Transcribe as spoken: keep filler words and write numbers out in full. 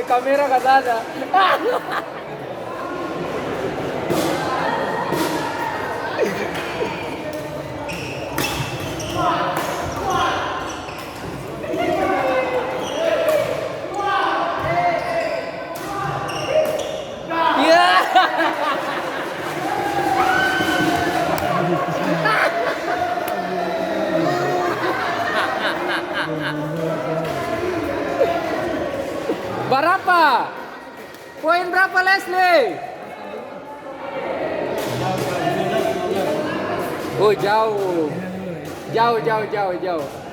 Kamera ka sana. Iya. Barapa? Poin brapa, Leslie? Oh, jauh. Jauh, jauh, jauh, jauh.